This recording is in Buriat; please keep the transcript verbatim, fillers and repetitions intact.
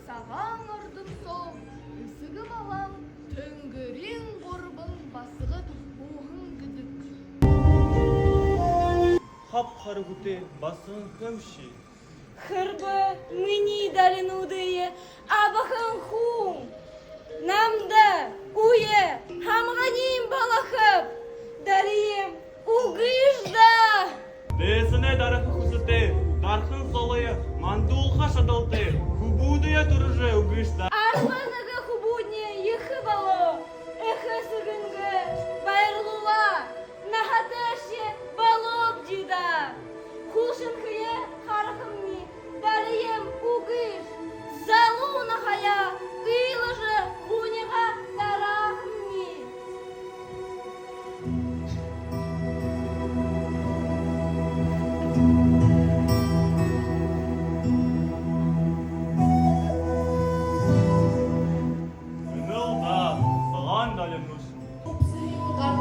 Сагаан ордон соо эсэгэ балаан тэнгэриин гурбан басагад һууһан гэдэг. Хаб харгытай басаган һэмши. Хэрбээ минии далинуудые абаһан хүн намда үе хамганиинь болохоб, далием үгыш даа. Дээсэнэй дараха хүсэтэй, дархан золые мандуулха шадалтай хүбүүдые түрэжэ үгыш даа. Арбан нэгэ хүбүүдни ехэ болоо, эхэ эсэгынгээ баярлуулаа. Наһатайшье болообди даа. Хүшэнхые харахамни, далием үгыш. Залуу наһаяа үйлэжэ, хүниие дарахамни. Энэл даа, сагаан далинууш. Үбсэһэн гар